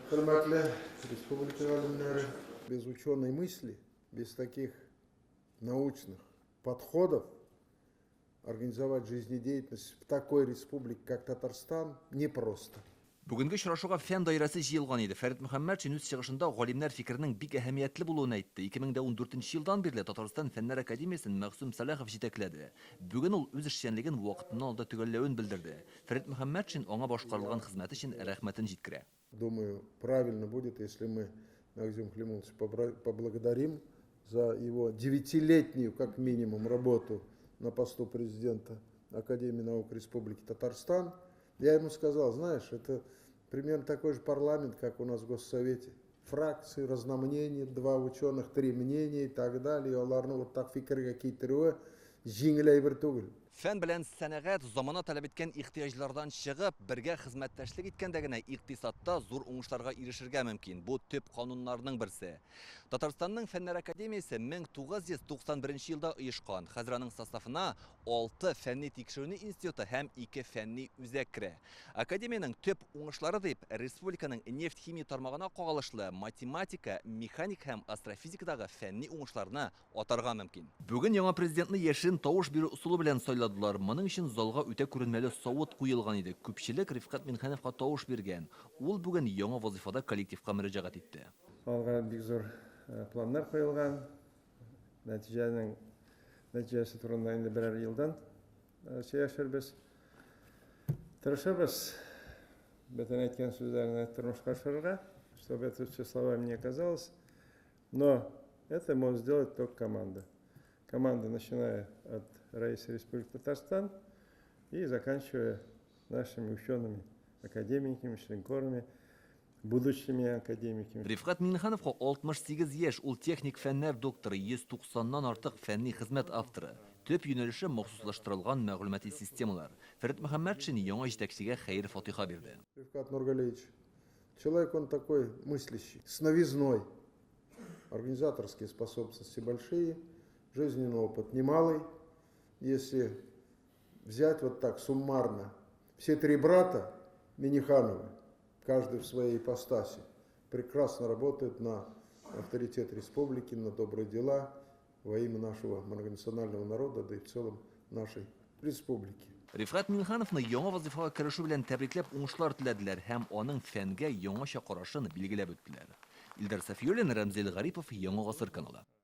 Хөрмәтле республика галимнәре, без ученой мысли, без таких научных подходов организовать жизнедеятельность в такой республике, как Татарстан, непросто. Бүгенге очрашуга фән даирәсе җыелган иде. Фәрит Мөхәммәтшин үз чыгышында галимнәр фикеренең бик әһәмиятле булуын әйтте. 2014 елдан бирле Татарстан Фәннәр академиясен Мәгъсүм Сәлахов җитәкләде. Бүген ул үз эшчәнлеген вакытыннан алда төгәлләвен белдерде. Фәрит Мөхәммәтшин аңа башкарылган хезмәте өчен рәхмәтен җиткерә. Думаю, правильно будет, если мы Мәгъсүм Хлимулловича поблагодарим за его девятилетнюю, как минимум, работу на посту президента Академии наук Республики Татарстан. Я ему сказал: знаешь, это примерно такой же парламент, как у нас в Госсовете. Фракции, разномнения, два ученых, три мнения и так далее. Аларны уртак фикергә китерүе җиңел әйбер түгел. Фән белән сәнәгать замана таләп иткән ихтыяҗлардан чыгып, бергә хезмәттәшлек иткәндә генә икътисадта зур уңышларга ирешергә мөмкин. Бу төп кануннарның берсе. Татарстанның Фәннәр академиясе 1991 елда оешкан. Хәзер аның составына алты фәнни тикшеренү институты һәм ике фәнни үзәк керә. Академиянең төп уңышлары дип республиканың нефть-химия тармагына кагылышлы математика, механик һәм астрофизикадагы фәнни уңышларны атарга мөмкин. Бүген яңа президентны яшерен тавыш бирү ысулы белән сайладылар. Моның өчен залга үтә күренмәле савыт куелган иде. Күпчелек Рифкать Минхановка тавыш биргән. Ул бүген яңа вазыйфада коллективка мөрәҗәгать итте. Алга бик зур планнар куелган. Нәтиҗәнең нәтиҗәсе турында инде берәр елдан сөйләшербез. Тырышырбыз бөтен әйткән сүзләрне тормышка ашырырга, чтобы это все словами не оказалось. Но это может сделать только команда. Команда, начиная от Раиса Республики Татарстан и заканчивая нашими учеными, академиками, членкорами, будущими академиками. Рифкать Миңнехановка 68 яшь, ул техник фәннәр докторы, 190 нан артык фәнни хезмәт авторы. Төп юнәлеше махсуслаштырылган мәгълүмати системалар. Фәрит Мөхәммәтшин яңа җитәкчегә хәер-фатиха бирде. Рифкать Нургалиевич, человек он такой мыслящий, с новизной. Организаторские способности большие, жизненный опыт немалый. Если взять вот так суммарно, все три брата Миннихановы, каждый в своей ипостаси, прекрасно работают на авторитет республики, на добрые дела во имя нашего многонационального народа, да и в целом нашей республики. Рифкать Миңнехановны яңа вазыйфага керешү белән тәбрикләп уңышлар теләделәр һәм аның фәнгә яңача карашын билгеләп үттеләр. Илдар Сафиуллин, Рәмзил Гарипов, Яңа гасыр каналы.